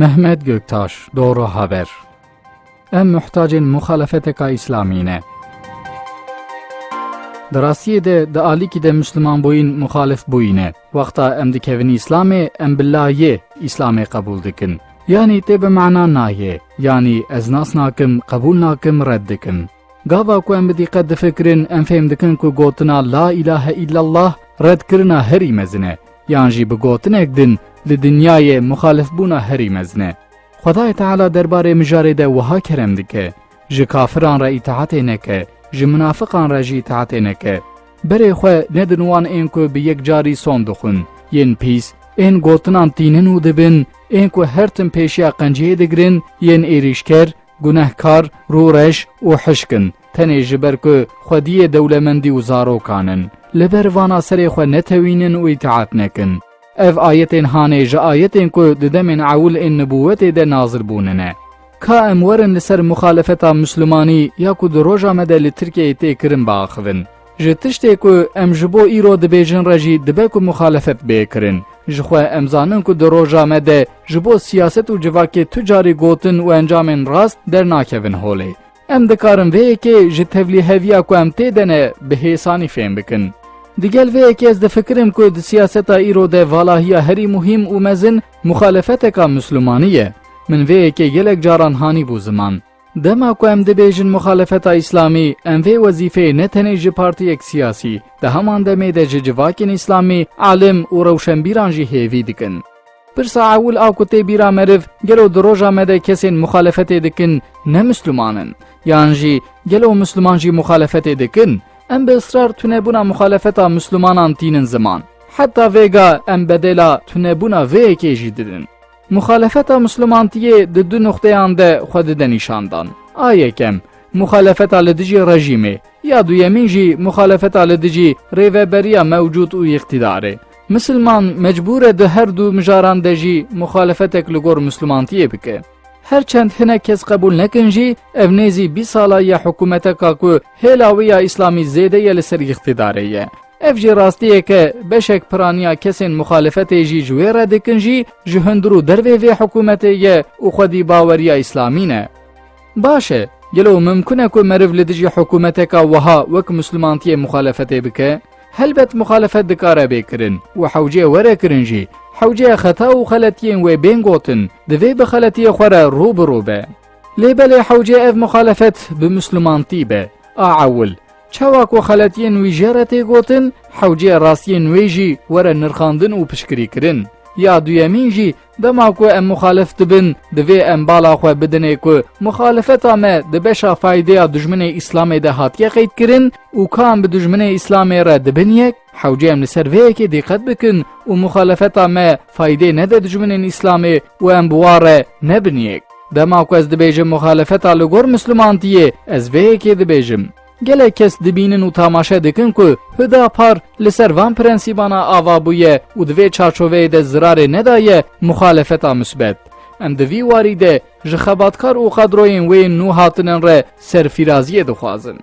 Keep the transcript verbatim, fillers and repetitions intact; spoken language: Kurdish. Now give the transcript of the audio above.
Mehmet Göktaş, Doğru Haber. Em muhtacên muxalefeteka îslamî ne. Di rastiyê de, di alîkî de mislimanbûyîn muxalifbûyî ne. Wexta em dikevin îslamê, em bi layê îslamê qebûl dikin. Yanî tê bi mana nayê. Yanî ez nas nakim, qebûl nakim, red dikim. Gava ku em bi dîqet difikirin, em fêm dikin ku gotina La îlahe îllallah redkirina herî mezin e, yan jî bi gotinek din li dinyayê muxalifbûna herî mezin e. Xwedayê Teala derbarê mijarê de wiha kerem dike, ji kafiran re îtaetê neke, ji munafiqan re jî îtaetê neke. Berê xwe nedin wan ên ku bi yek carî son dixwin, yên pîs, ên gotinan tînin û dibin, ên ku her tim pêşiya qenciyê digirin, yên êrîşker, gunehkar, rûreş û hişk in, tenê ji ber ku xwediyê dewlemendî û zarokan in. Li ber vana serê xwe netewînin û îtaet nekin. Ev ayetên hanê ji ayetên ku di demên ewil ên nibûwetê de nazil bûne ne. Ka em werin li ser muxalefeta Mislimanî ya ku di roja me de li Tirkiyeyê tê kirin biaxivin. Ji tiştê ku em ji bo îro dibêjin re jî dibe ku muxalefet bê kirin. Ji xwe em zanin ku di roja me de ji bo siyaset û civakê tu carî gotin û encamên rast dernakevin holê. Em dikarin vê yekê ji tevlîheviya ku em tê de ne bi hêsanî fêm bikin. Digel vê yekê ez difikirim ku di siyaseta îro de valahiya herî muhîm û mezin muxalefeteka Mislimanî ye. Min vê yekê gelek caran hanî bû ziman. Dema ku em dibêjin muxalefeta îslamî, em vê wezîfeyê ne tenê ji partiyek siyasî, di heman demê de ji civakên îslamî, alim û rewşenbîran jî hêvî dikin. Pirsa ewil a ku tê bîra meriv, gelo di roja me de kesên muxalefetê dikin ne misliman in? Yan jî gelo misliman jî muxalefetê dikin? Em bi israr tunebûna muxalefeta mislimanan tînin ziman. Heta vêga em bedela tunebûna vê yekê jî didin. Muxalefeta mislimantiyê di du nuqteyan de xwe dide nîşandan. A yekem, muxalefeta li dijî rejîmê, ya duyemîn jî muxalefeta li dijî rêveberiya mewcûd û îqtîdarê. Misilman mecbûr e di her du mijaran de jî muxalefetek li gor mislimantiyê bike. Her çend hinek kes qebûl nekin jî, ev nêzî bîst sala ye hikûmeteka ku hêla wê ya îslamî zêde ye li ser îqtîdarê ye. Ev jî rastiyek e, beşek piraniya kesên muxalefetê jî ji wê re dikin jî, ji hundir û dervê vê hikûmetê ye û xwedî baweriya îslamî ne. Baş e, gelo mimkun e ku meriv li dijî hikûmeteka wiha wek mislimantiyê muxalefetê bike? Helbet muxalefet dikare bê kirin û hewcê were kirin jî, hewcê xeta û xeletiyên wê bên gotin, divê bi xeletiyê xwe re rû bi rû be. Lê belê hewcê ev muxalefet bi mislimantî be. A ewil, çawa ku xeletiyên wî jê re tê gotin, hewcê rastiyên wê jî were nirxandin û piştgirîkirin. Ya duyemîn jî, dema ku em muxalif dibin, divê em bala xwe bidinê ku muxalifeta me di beşa faydeya dijminê Îslamê de hatiye qeydkirin û ka em bi dijminê Îslamê re dibin yek, hewcê em li ser vê yekê dîqet bikin û muxalifeta me faydê nede dijminên Îslamê û em bi wa re nebin yek. Dema ku ez dibêjim muxalifeta li gor mislimantiyê, ez vê yekê dibêjim. Gelek kes dibînin û tamaşe dikin ku Hüdapar li ser van prensîbana ava bûye û di vê çarçoveyê de zirarê nedaye muxalefeta musbet. Em di vî warî de ji xebatkar û kadroyên wê yên nû hatinin re serfîraziyê dixwazin.